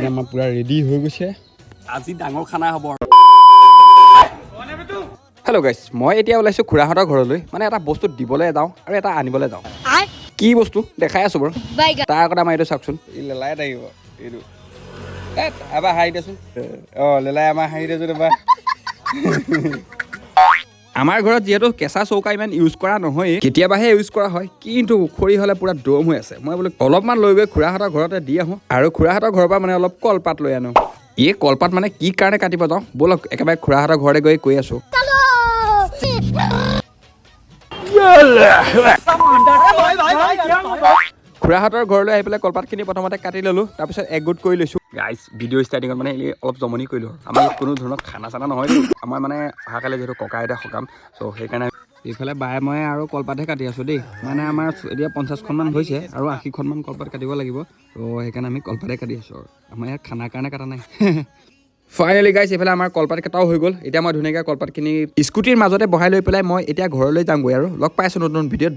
আমাৰ পূৰা ৰেডি হৈ গৈছে। আজি ডাঙৰ খানা হ'ব আৰু। হেল্ল' গাইছ, মই এতিয়া ওলাইছোঁ খুৰাহঁতৰ ঘৰলৈ। মানে এটা বস্তু দিবলৈ যাওঁ আৰু এটা আনিবলৈ যাওঁ। কি বস্তু দেখাই আছোঁ বাৰু। তাৰ আগতে আমাৰ এইটো চাওকচোন। ই লেলাই থাকিব এইটো। এ, এবাৰ হাঁহি দেচোন। অঁ, লেলাই আমাৰ হাঁহি দেচোন এবাৰ। আমাৰ ঘৰত যিহেতু কেঁচা চৌকা ইমান ইউজ কৰা নহয়েই, কেতিয়াবাহে ইউজ কৰা হয়। কিন্তু খৰি হ'লে পূৰা দম হৈ আছে। মই বোলো অলপমান লৈ গৈ খুৰাহঁতৰ ঘৰতে দি আহোঁ আৰু খুৰাহঁতৰ ঘৰৰ পৰা মানে অলপ কলপাত লৈ আনো। এই কলপাত মানে কি কাৰণে কাটিব যাওঁ, ব'লক একেবাৰে খুৰাহঁতৰ ঘৰতে গৈ কৈ আছোঁ। খুৰাহঁতৰ ঘৰলৈ আহি পেলাই কলপাতখিনি প্ৰথমতে কাটি ল'লোঁ, তাৰপিছত একগোট কৰি লৈছোঁ। গাইজ, ভিডিঅ' ষ্টাৰ্টিঙত মানে এই অলপ জমনি কৰিলোঁ। আমাৰ ইয়াত কোনো ধৰণৰ খানা চানা নহয়। আমাৰ মানে অহাকালি যিহেতু ককা আইতা সকাম, চ' সেইকাৰণে এইফালে বায়ে মই আৰু কলপাতহে কাটি আছোঁ দেই। মানে আমাৰ এতিয়া 50খনমান হৈছে আৰু 80খনমান কলপাত কাটিব লাগিব। ত' সেইকাৰণে আমি কলপাতে কাটি আছোঁ আৰু আমাৰ ইয়াত খানাৰ কাৰণে কাটা নাই। ফাইনেলি গাইছ, এইফালে আমাৰ কলপাত কেইটাও হৈ গ'ল। এতিয়া মই ধুনীয়াকৈ কলপাতখিনি স্কুটিৰ মাজতে বহাই লৈ পেলাই মই এতিয়া ঘৰলৈ যামগৈ আৰু লগ পাইছোঁ নতুন ভিডিঅ'ত।